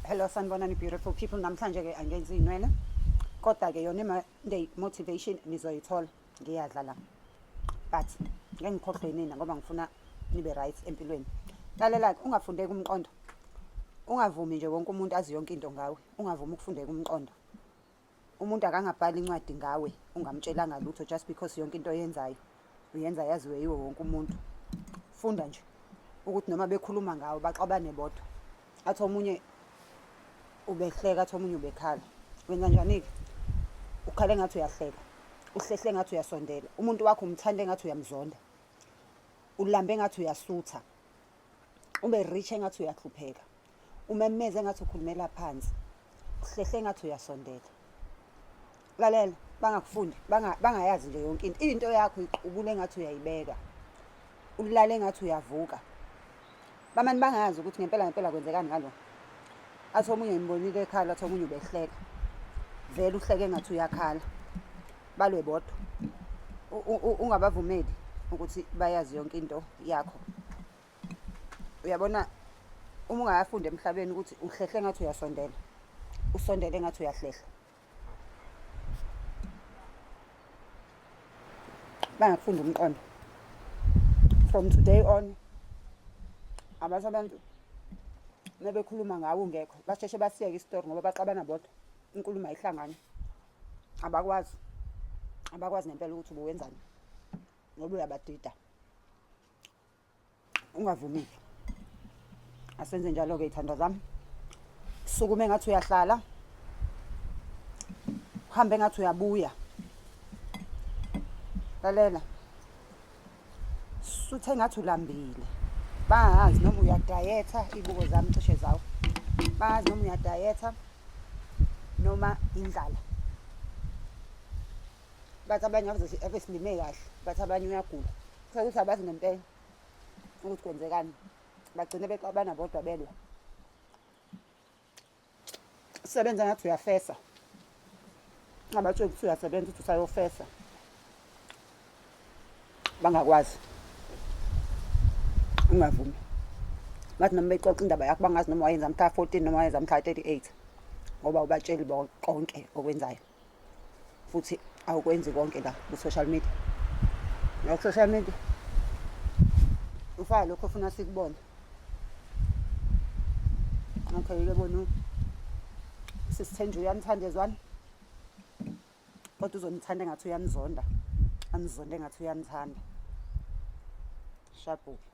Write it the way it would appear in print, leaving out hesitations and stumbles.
Hello sanibonani beautiful people, namhlanje ke angenzi inwele kodwa ke yona i-Monday motivation nizoyithola, ngiyadla la but ngeke ngikhohlwe nina ngoba ngifuna nibe right empilweni. Lalela-ke, ungafundeki umqondo, ungavumi nje wonke umuntu azi yonke into ngawe, ungavumi ukufundeka umqondo. Umuntu akangabhali incwadi ngawe ungamtshelanga lutho just because yonke into oyenzayo uyenza yaziwe yiwo wonke umuntu. Funda nje ukuthi noma bekhuluma ngawe baxabane bodwa, athi omunye ubehleka, athi omunye ubekhala. Wenza njani-ke? Ukhale ngathi uyahleka, uhlehle ngathi uyasondela, umuntu wakho umthande ngathi uyamzonda, ulambe ngathi uyasutha, ube rich engathi uyahlupheka, umemeze engathi ukhulumela phansi, uhlehle engathi uyasondela. Lalela, bangakufundi, bangayazi nje yonke into. Into yakho iqubule engathi uyayibeka, ulale engathi uyavuka. Bamane bangazi ukuthi ngempela ngempela kwenzekani ngalo. Athi omunye ngimbonile ekhala, athi omunye ubehleka. Vele uhleke engathi uyakhala. Balwe bodwa. Ungabavumeli ukuthi bayazi yonke into yakho. Uyabona uma ungayafunda emhlabeni ukuthi uhlehle engathi uyasondela, usondele engathi uyahlehla. Bangakufunda umqondo. From today on, abase abantu mebekhuluma ngawe ungekho, basheshe basiyeke isitori ngoba baxabana bodwa. Inkulumo ayihlangani. Abakwazi. Abakwazi ngempela ukuthi ubuwenzani ngoba uyabadida. Ungavumile. Asenze njalo-ke iy'thandwa zami. Sukume ngathi uyahlala, uhambe ngathi uyabuya. Lalela, suthe ngathi ulambile, bangazi noma uyadayetha, iy'buko zami cishe zawo, bangazi noma uyadayetha noma indlala. Bathi abanye ave silime kahle, bathi abanye uyagula. Sekuthi abazi ngempela ukuthi kwenzekani, bagcine bexabana bodwa belwa. Sebenza ngathi uyafesa, ungabatsheli ukuthi uyasebenza, uthi usayofesa, bangakwazi. Ungavumi. Bathi noma bexoxa indaba yakho bangazi noma wayenza mhla 14 noma wayenza mhla 38, ngoba ubatsheli konke okwenzayo, futhi awukwenzi konke la ku-social media. La ku-social media ufaka lokho ofuna sikubone. Okay-ke bona sisithenje uyanithanda ezwani, kodwa uzonithanda engathi uyanizonda, anizonde engathi uyanithanda. Shabhuke.